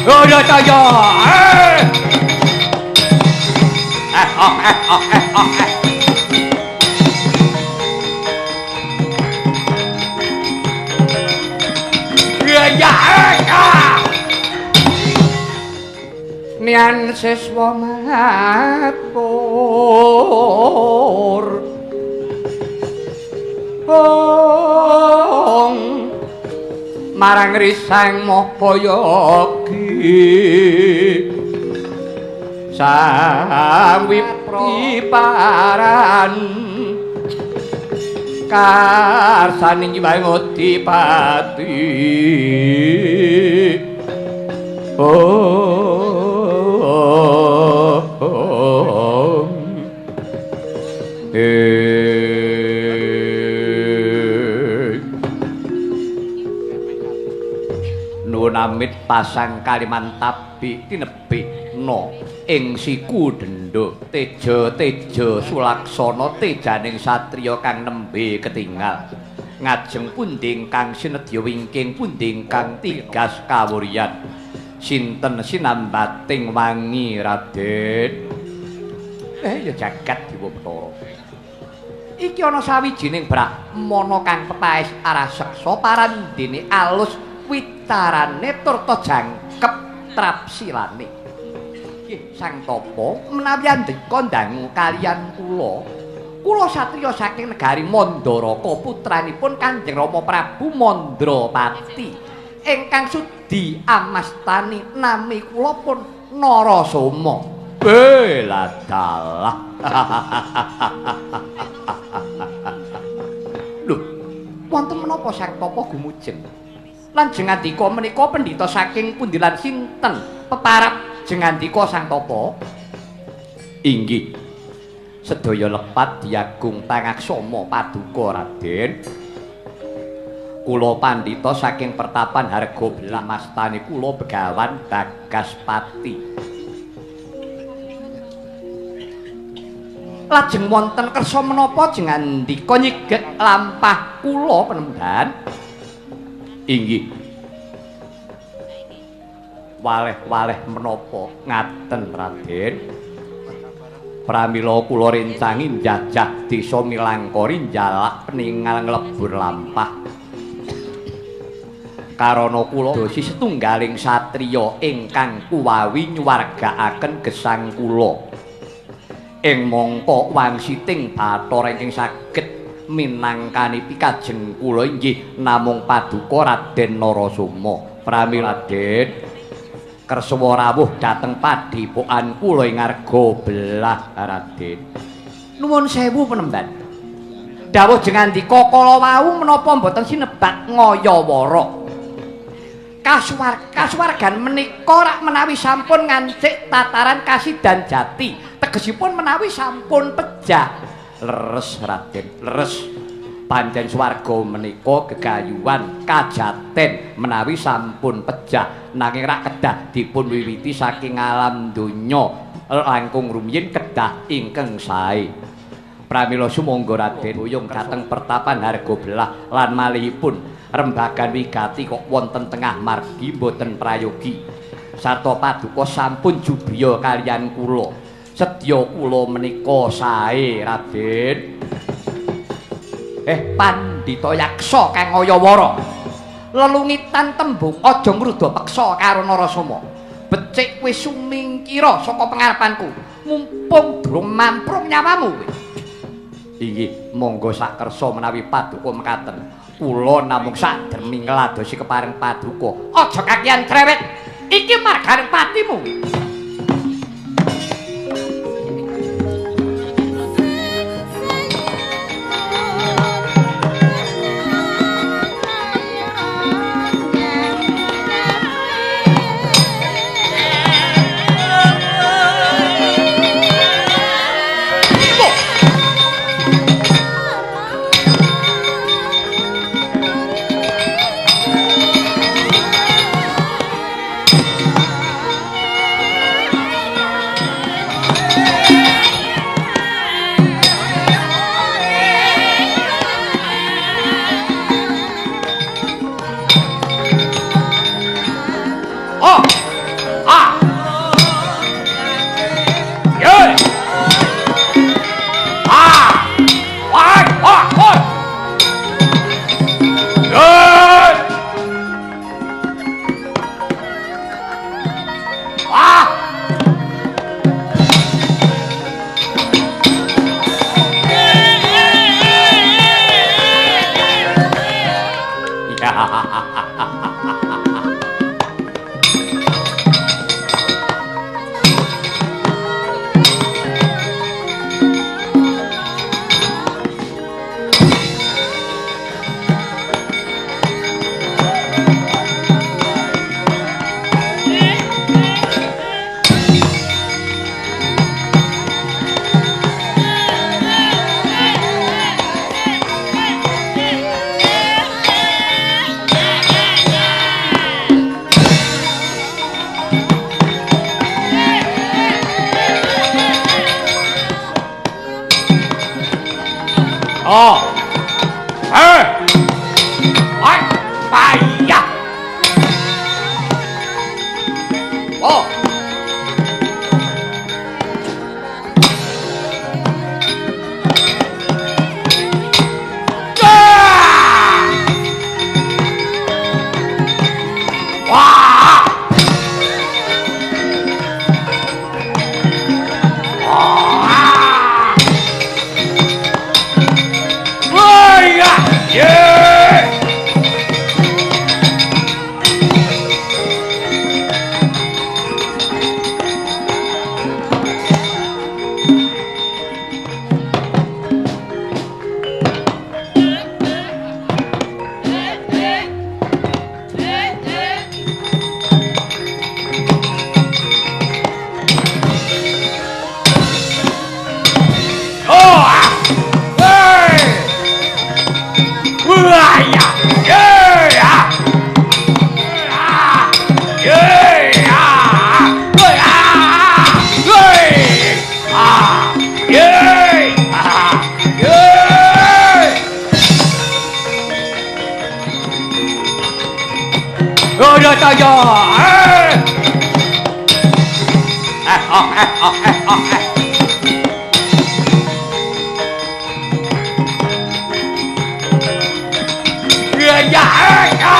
Oh ya ta ya. Eh oh eh oh eh oh eh. Ya ya ya. Nian siswa matur. Ong marang risang Mahayogi Sang Wipiparan karsaning Wangudipati. Oh, nuwun amit pasang Kalimantabi tinebih no ing siku dendho teja teja sulaksana tejaning satriya kang nembe ketingal ngajeng pundi kang sinedya wingking pundi kang tigas kawuryan sinten sinambating wangi Raden. Ya jagat Dewa Bathara. Iki ana sawijining brahmana kang pepaes araseksa parandene alus wicarane turta jangkep trapsilane. Nggih Sang Tapa menawi andhika ndangu kaliyan kula, kula satriya saking negari Mandaraka putranipun Kanjeng Rama Prabu Mandrapati ingkang sudi amastani nami kula pun Narasoma. Ladalah. Lho, wonten menapa Sang Tapa gumujeng? Lan jengandika menika pendhita saking pundi lan sinten peparap jengandika Sang Tapa? Inggih. Sedaya lepat diagung pangaksama paduka Raden. Kula pandhita saking pertapan Harga Belah mastani kula Begawan Bagaspati. Lajeng wonten kersa menapa jengandika nyigek lampah kula penemban? Inggih. Waleh-waleh menapa ngaten Raden? Pramila kula rencangi njajah desa Milangkori njalak peningal nglebur lampah. Karana kula dosi setunggaling satriya ingkang kuwawi nyuwargaaken gesang kula. Ing mangka wangsiting bathara ingkang saged minangkani pikajeng kula inggih namung paduka Raden Narasoma. Pramila Raden kersa rawuh dhateng padhepokan kula ing Arga Belah Raden. Nuwun sewu penemban. Dawuh jengandika kala wau menapa mboten sinebat ngayawara. Kasuwargan menika rak menawi sampun ngancik tataran kasidan jati, tegesipun menawi sampun pejah. Leres Raden, leres. Pancen swarga menika gegayuhan kajaten menawi sampun pejah, nanging rak kedah dipun wiwiti saking alam donya langkung rumiyin kedah ingkang sae. Pramila sumangga Raden boyong dhateng pertapan Harga Belah lan malihipun rembagan wigati kok wonten tengah margi mboten prayogi. Sarta paduka sampun jubiya kaliyan kula. Sedya kula menika sae Raden. Pandhita yaksa kang ngayawara. Lelungitan tembung aja ngruda peksa karo Narasoma. Becik wis sumingkira saka pengarepanku. Mumpung durung mamprung nyawamu kowe. Inggih, monggo sakersa menawi paduka mekaten. Kula namung sadermi ngladosi kepareng paduka. Aja kakian cerewet. Iki marganing patimu. Oh. Eh. Ai, payah. Oh. Wah. Wah. Yeah! Oh! Hey! Wah, ya. Yeah! Yeah! Yeah! Yeah! Oh, ya, ya. Eh, oh, eh, oh, eh, oh, eh. Ya, ya, ya.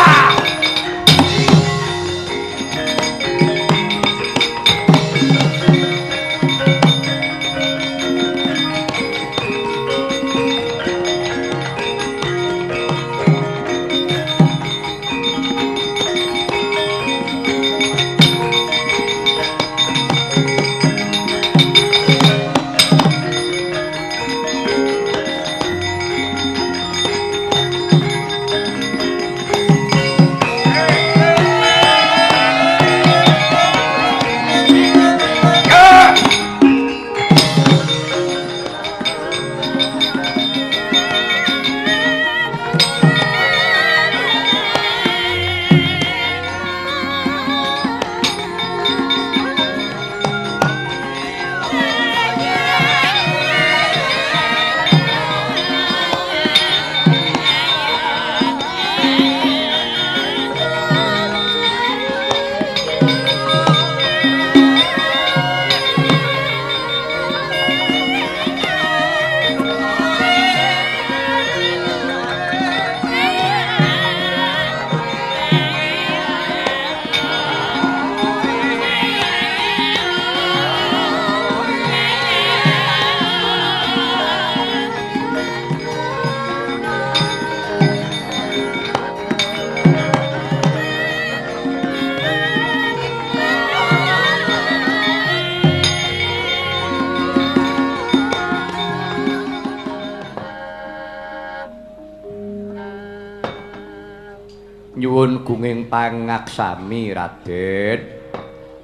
Nyuwun gunging pangaksami Raden.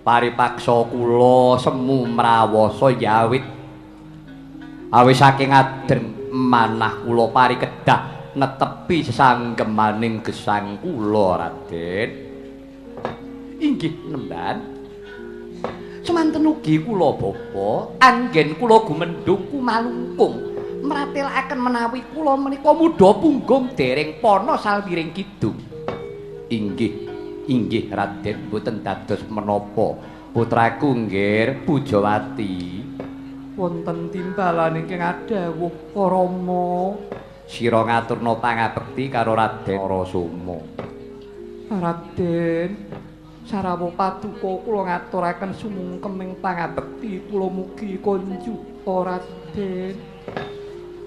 Paripaksa kula semu mrawasa yawit. Awis saking adem manah kula pari kedah netepi sesanggemaning gesang kula Raden. Inggih nemban. Semanten ugi kula bapa, anggen kula gumendhung kumalungkung mratelakaken menawi kula menika mudha punggung dereng pana salwiring kidung. Inggih, inggih Raden, mboten dados menapa putraku nggih Pujawati. Wonten timbalan ingkang adhawuh Rama. Sira ngaturna pangabekti karo Raden Narasoma. Raden, sarawa paduka kula ngaturaken sumungkeming pangabekti kula mugi konjuta Raden.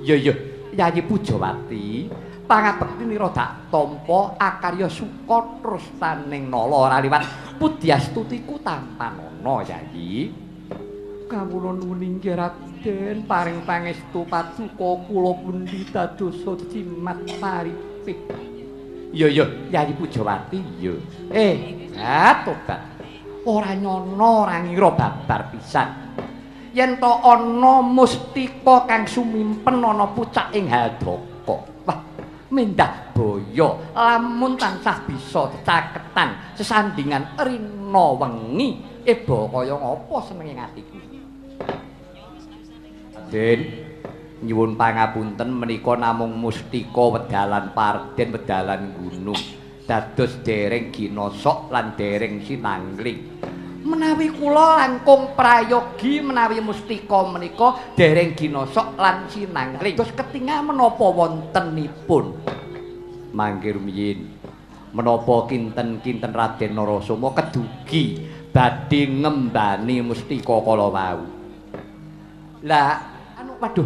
Ya ya, Yayi Pujawati. Pangabekti nira dak tampa akarya suka trustaning nala ora liwat pudyastutiku tampanana Yayi. Kawula nuwun inggih Raden, paring pangestu paduka kula pundi dadosa jimat paripih. Ya ya, Yayi Pujawati ya. Tobat. Ora nyono ora ngira babar pisan. Yen to ana mustika kang sumimpen ana pucak ing Hadaka. Wah, mendah boyo lamun tansah bisa caketan sesandingan rina wengi eba kaya ngapa senenge atiku. Den, Nyuwun pangapunten menika namung mustika wedalan parden wedalan gunung. Dados dereng ginosok lan dereng sinangling. Menawi kula langkung prayogi menawi mustika menika dereng ginosok lan sinangling. Dados ketingal menapa wontenipun? Mangke rumiyin menapa kinten-kinten Raden Narasoma kedugi badhe ngembani mustika kala wau. Lah anu waduh.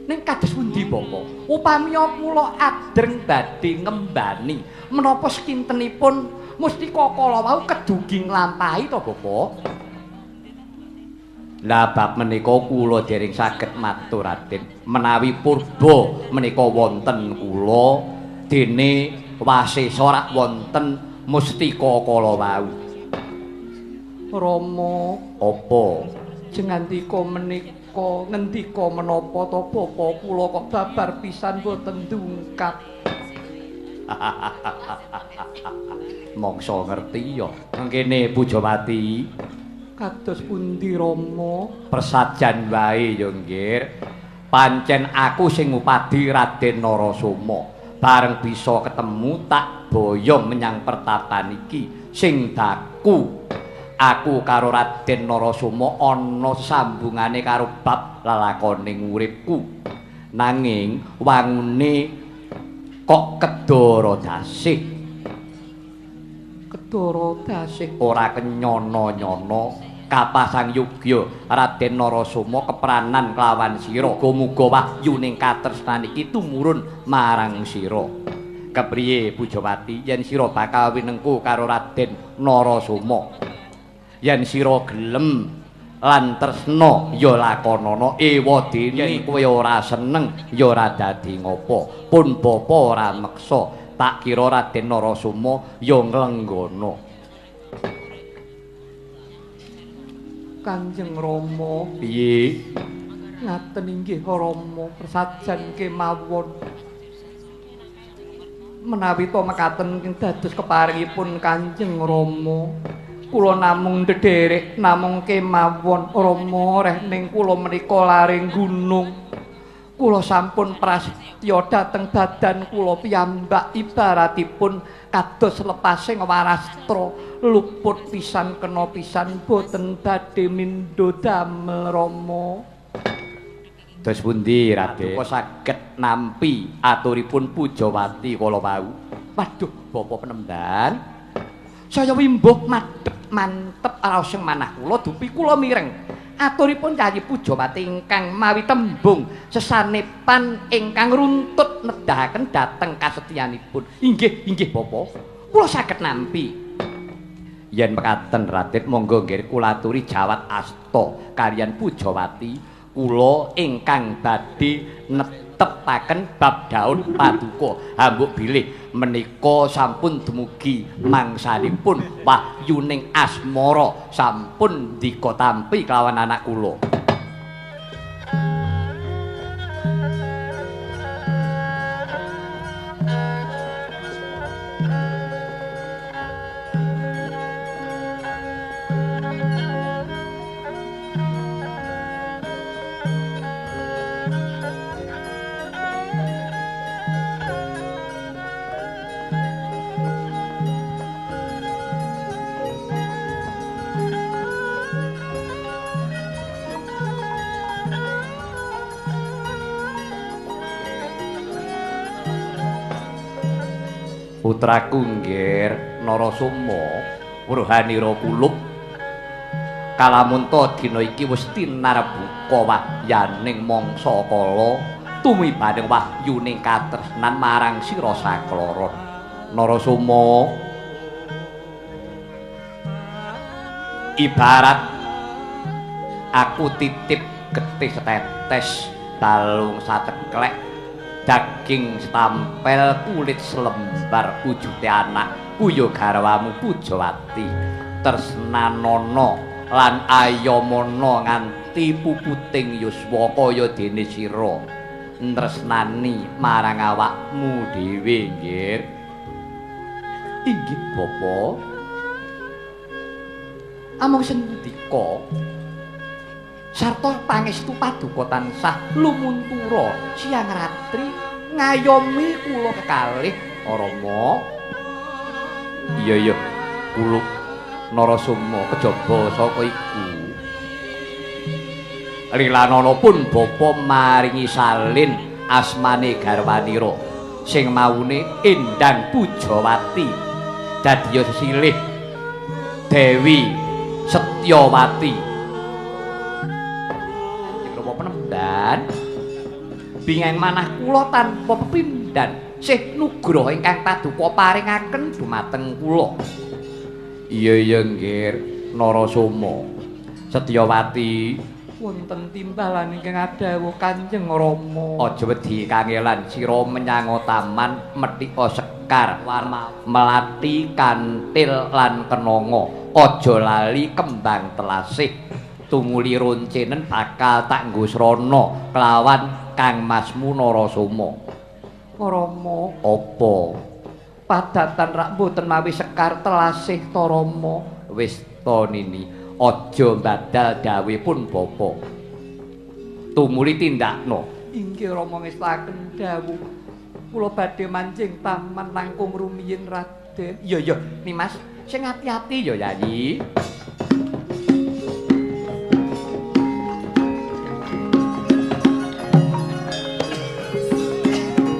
Ning kados pundi Bapak? Upami kula adreng badhe ngembani menapa sekintenipun mustika kala wau kedugi nglampahi to Bapak? Lah bab menika kula dereng saged matur Raden. Menawi purba menika wonten kula dene wasesa rak wonten mustika kala wau. Rama, apa jengandika menika ngendika menapa to Bapak? Kula kok babar pisan boten ndungkap. Mongso ngerti ya. Mangkene Pujawati. Kados pundi Rama? Persajan wae ya nggih. Pancen aku sing ngupadi Raden Narasoma. Bareng bisa ketemu tak boyong menyang pertapan iki sing daku. Aku karo Raden Narasoma ana sambungane karo bab lalakone uripku. Nanging wangune kok kedara dasih. Kedara dasih ora kenyono-nyono kapasang yogya Raden Narasoma kepranan kelawan sira. Muga-muga wahyuning katresnan iki tumurun marang sira. Kepriye Pujawati yen sira bakal winengku karo Raden Narasoma? Yen sira gelem lan tresna ya lakonana, ewa dene kowe ora seneng ya ora dadi ngopo. Pun bapa ora meksa, tak kira Raden Narasoma ya nglenggana. Kanjeng Rama, piye? Ngaten inggih Rama, persajan kemawon. Menawi to mekaten dados keparingipun Kanjeng Rama, kula namung ndederek namung kemawon Rama reh ning kula menika laring gunung. Kula sampun prasetya dhateng badan kula piyambak ibaratipun kados lepasing warastra luput pisan kena pisan boten badhe mindho damel Rama. Dos pundi Raden? Kok saged nampi aturipun Pujawati kala wau? Waduh, Bapak penemban. Saya wimbuh madhep mantep raos manah kula dupi kula mireng. Aturipun Yayi Pujawati ingkang mawi tembung sesanepan ingkang runtut nedahaken dhateng kasetyanipun. Inggih, inggih Bapak. Kula saged nampi. Yen mekaten Raden monggo nggih kula aturi jawat asta kaliyan Pujawati kula ingkang badhe netepaken bab daun paduka. Hambuk bilih menika sampun dumugi mangsanipun wahyuning asmara sampun dika tampi kelawan anak kula. Putraku nggih Narasoma wruhanira kulup kalamunta dina iki wis tinarbuka wahyaning mangsa kala tumibaning wahyuning katresnan marang sira sakloron. Narasoma ibarat aku titip getih setetes balung sateklek daging setampel kulit selembar wujute anakku ya garwamu Pujawati tresnanana lan ayamana nganti puputing yuswa kaya dene sira tresnani marang awakmu dhewe nggih. Inggih Bapak. Amung sendika Sarta pangestu paduka tansah lumuntura siang ratri ngayomi kula kekalih Rama. Iya iya kula Narasoma kejaba saka iku. Lilanana pun bapa maringi salin asmane garwanira sing maune Endang Pujawati dadiya sesilih Dewi Setyawati. Kanjeng Rama penemban bingeng manah kula tanpa pepindhan sih nugraha ingkang paduka paringaken dumateng kula. Iya iya nggih Narasoma. Setyawati wonten timbalan ingkang adhawuh Kanjeng Rama. Aja wedi kangelan sira menyang taman methika sekar melati kantil lan kenanga. Aja lali kembang telasih. Tumuli roncenen bakal tak nggo srana kelawan Kang Masmu Narasoma. Rama, apa? Padatan rak mboten mawi sekar telasih ta Rama? Wis to nini, aja mbadal dawuhipun bapa. Tumuli tindakno. Inggih Rama ngestaken dawuh. Kula badhe manjing taman langkung rumiyin Raden. Iya iya, Nimas, sing ati-ati ya Yayi.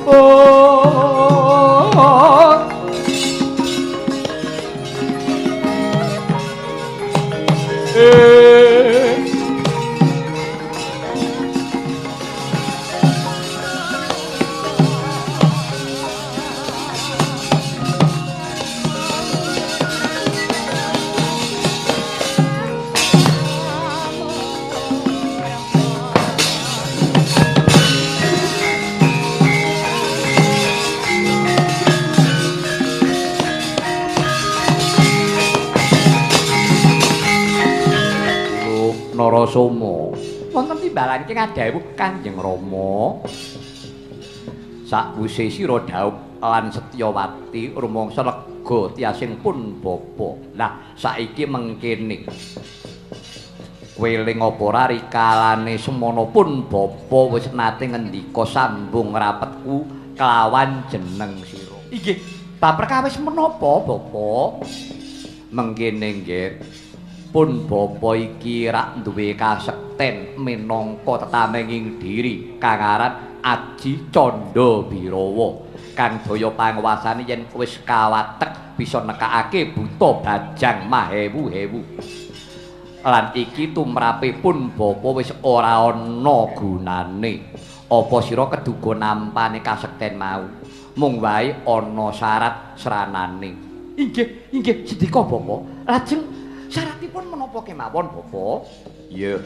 Oh, Narasoma wonten timbalan ingkang adhawuh Kanjeng Rama. Sakwise sira dhaup lan Setyawati rumangsa lega tiasing pun bapa. Lah saiki mengkene. Weling apa ora rikalane semana pun bapa wis nate ngendika sambung rapetku kelawan jeneng sira. Inggih, bab perkawis menapa bapa? Mengkene nggih. Pun bapa iki rak duwe kasekten minangka tetamenging diri kang aran Aji Candha Birawa kang daya panguwasane yen wis kawatek bisa nekakake buta bajang mahewu-hewu. Lan iki tumrape pun bapa wis ora ana gunane. Apa sira keduga nampane kasekten mau? Mung wae ana syarat sranane. Inggih, inggih sendika bapa. Lajeng syaratipun menapa kemawon bapa? Iya.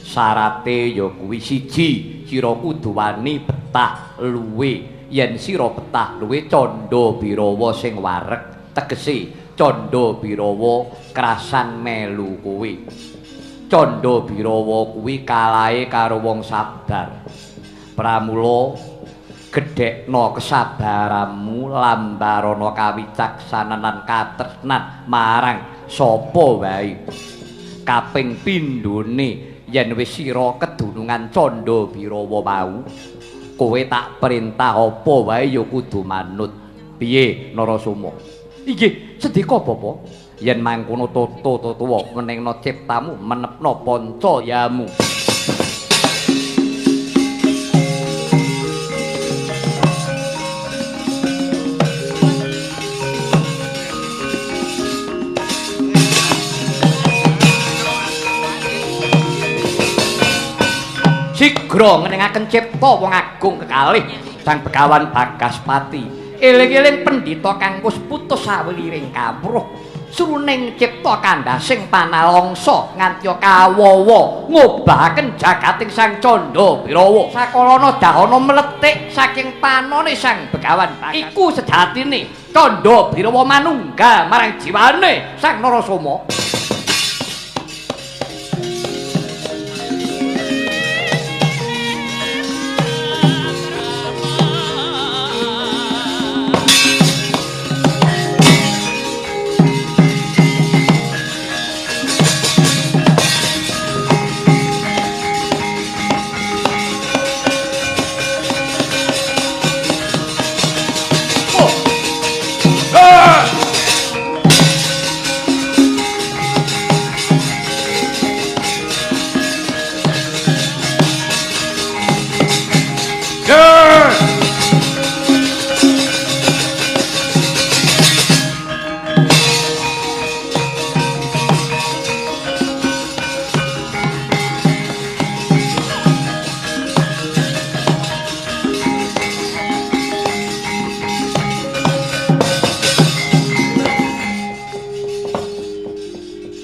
Syarate ya kuwi siji, sira kudu wani betah luwe. Yen sira betah luwe Candha Birawa sing wareg, tegese Candha Birawa krasan melu kowe. Candha Birawa kuwi kalahe karo wong sabar. Pramula gedhekna kesabaranmu lambarana kawicaksanan lan katresnan marang sapa wae. Kaping pindhone yen wis sira kedunungan Candha Birawa mau, kowe tak perintah apa wae ya kudu manut. Piye Narasoma? Inggih, sendika bapa. Yen mangkono toto-totowa menengna ciptamu menepna pancayamu. Sigra ngenengaken cipta wong agung kekalih Sang Begawan Bagaspati. Eling-eling pendhita kang wis putus saweliring kawruh. Sruning cipta kandhasing panalangsa nganti kawawa ngobahaken jagating Sang Candha Birawa. Sakalana dahana mlethik saking panone Sang Begawan Bagaspati. Iku sejatine Candha Birawa manunggal marang jiwane Sang Narasoma.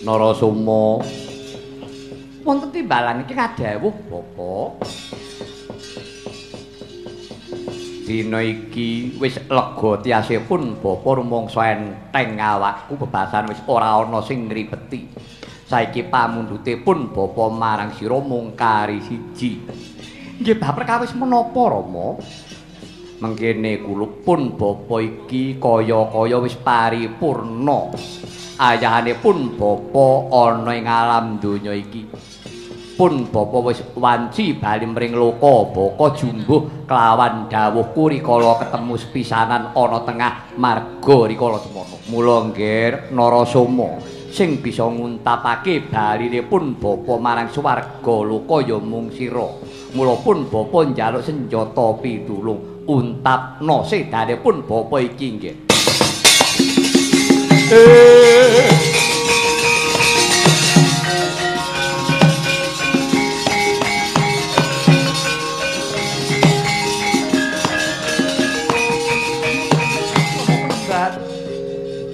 Narasoma, wonten timbalan iki ngadhawuh Bapak. Dina iki wis lega tiasipun Bapak rumangsa enteng awakku bebasan wis ora ana sing ngripeti. Saiki pamundhutipun Bapak marang sira mung kari siji. Nggih bab perkawis menapa Rama? Mengkene kula pun Bapak iki kaya-kaya wis paripurna. Ayahanipun Bapak ana ing alam donya iki. Pun Bapak wis wanci bali mring loka baka jumbuh kelawan dawuhku rikala ketemu sepisanan ana tengah marga rikala semono. Mula nggir Narasoma sing bisa nguntapake balinipun Bapak marang swarga loka ya mung sira. Mula pun Bapak njaluk senjata pitulung untapna sedanipun Bapak iki nggih.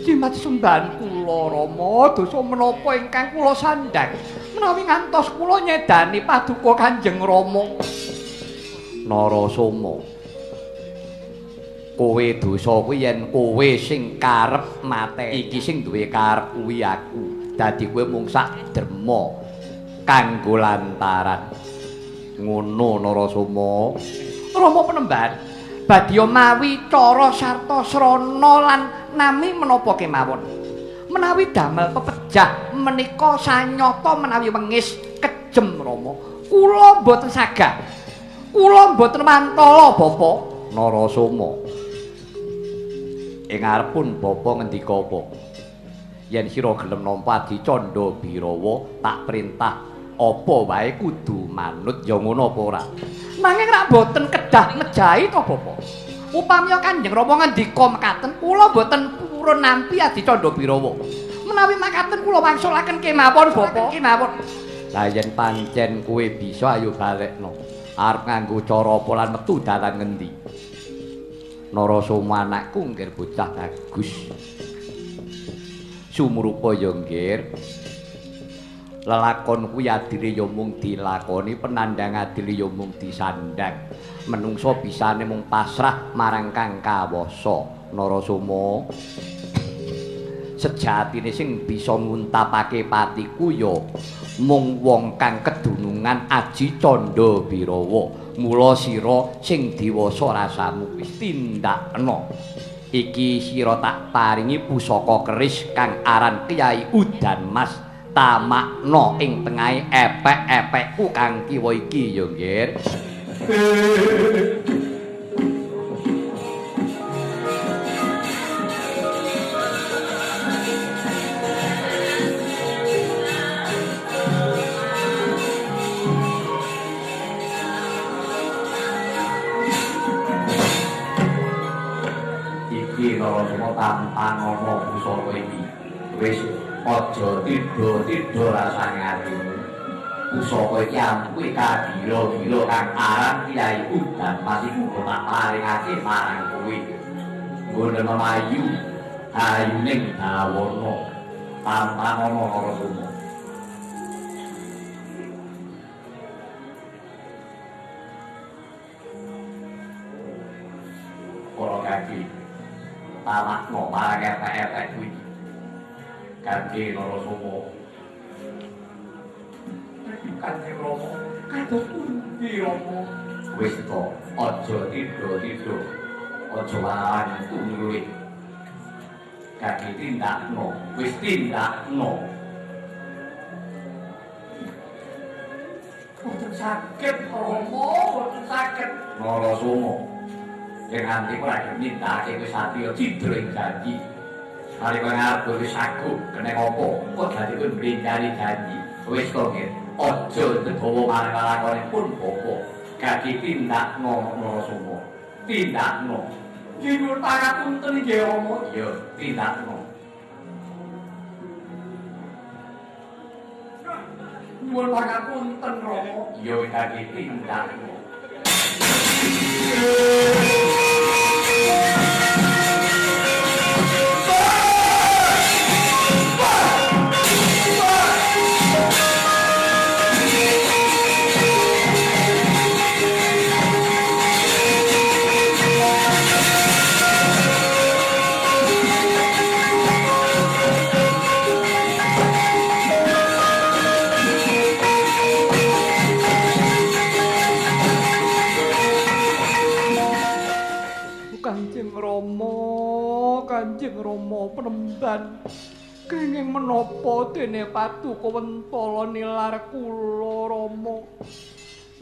Jimat sembahan kula Rama, dosa menapa ingkang kula sandhang menawi ngantos kula nyedani paduka Kanjeng Rama. Narasoma, kowe dosa kuwi yen kowe sing karep mateni iki sing duwe karep kuwi aku. Dadi kowe mung sak derma kanggo lantaran. Ngono Narasoma. Rama penemban, badya mawi cara sarta srana lan nami menapa kemawon. Menawi damel pepejah menika sanyata menawi wengis kejem Rama. Kula mboten sagah. Kula mboten mantala Bapak. Narasoma, ing ngarepun Bapak ngendika apa? Yen sira gelem nampa Adi Candha Birawa, tak perintah apa wae kudu manut, ya ngono apa ora? Nanging rak mboten kedah mejahi to Bapak. Upami Kanjeng Rama ngendika mekaten, kula mboten purun nampi Adi Candha Birawa. Menawi makaten kula wangsulaken kemawon Bapak. Kemawon. Lah yen pancen kowe bisa ayo balekno. Arep nganggo cara apa lan metu dalan ngendi? Narasoma anakku nggir bocah bagus. Sumurupa ya nggir. Lelakon kuwi adile ya mung dilakoni, penandang adile ya mung disandang. Menungso bisane mung pasrah marang Kang Kawasa. Narasoma, sejatine sing bisa nguntapake patiku ya mung wong kang kedunungan Aji Candha Birawa. Mula sira sing diwasa rasamu wis tindakno. Iki sira tak paringi pusaka keris kang aran Kyai Udan Mas. Tamakna ing tengahe epek-epekku kang kiwa iki ya nggir. Iki Narasoma tampanana pusaka iki. Wis aja tidha-tidha rasane atimu. Pusaka iki ampuh kagira-gira kang aran Kyai Udan Mas iku tak paringake marang kowe. Nggone memayu ayuning bawana. Tampanana Narasoma. Para kaki tamakna marang epek-epek kuwi. Kanthi Narasoma. Kanjeng Rama, kados pundi Rama? Wis to, aja tidha-tidha. Aja wawan tunggu. Kaki tindakno, wis tindakno. Boten saged Rama, boten saged. Narasoma, yen nganti ora gelem nindakake kowe satya cidra ing janji. Nalika ngarep kowe saguh kena apa? Kok dadi kowe mlencani janji. Wis to nggih, aja ndegawa marang lakone pun bapa. Kaki tindakno Narasoma. Tindakno. Nyuwun pangapunten nggih Rama. Iya, tindakno. Nyuwun pangapunten Rama. Iya, kaki tindakno. Kanjeng Rama Penemban. Kenging menapa dene Paduka Wentala nilar kula, Rama?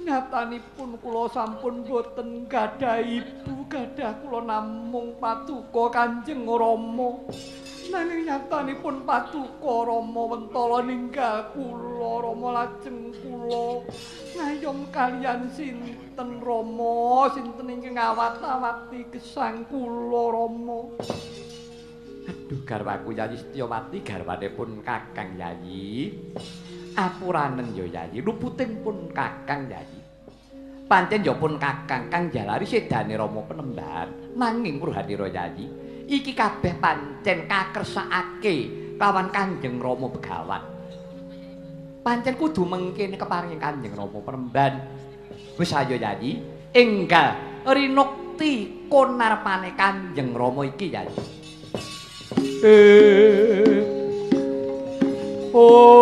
Nyatanipun kula sampun boten gadah ibu, gadah kula namung Paduka Kanjeng Rama. Nanging nyatanipun Paduka Rama Wentala ninggal kula, Rama. Lajeng kula ngayom kaliyan sinten, Rama? Sinten ingkang ngawat-awati gesang kula, Rama? Aduh, garwaku Yayi Setyawati, garwane pun Kakang Yayi. Apuranen ya Yayi, luputing pun Kakang Yayi. Pancen ya pun Kakang kang jalari sedane Rama Penemban. Nanging purhanira Yayi, iki kabeh pancen kakersakake lawan Kanjeng Rama Begawan. Pancen kudu mengkene keparinge Kanjeng Rama Penemban. Wis ayo Yayi, enggal rinukti konarpane Kanjeng Rama iki, Yayi. Oh.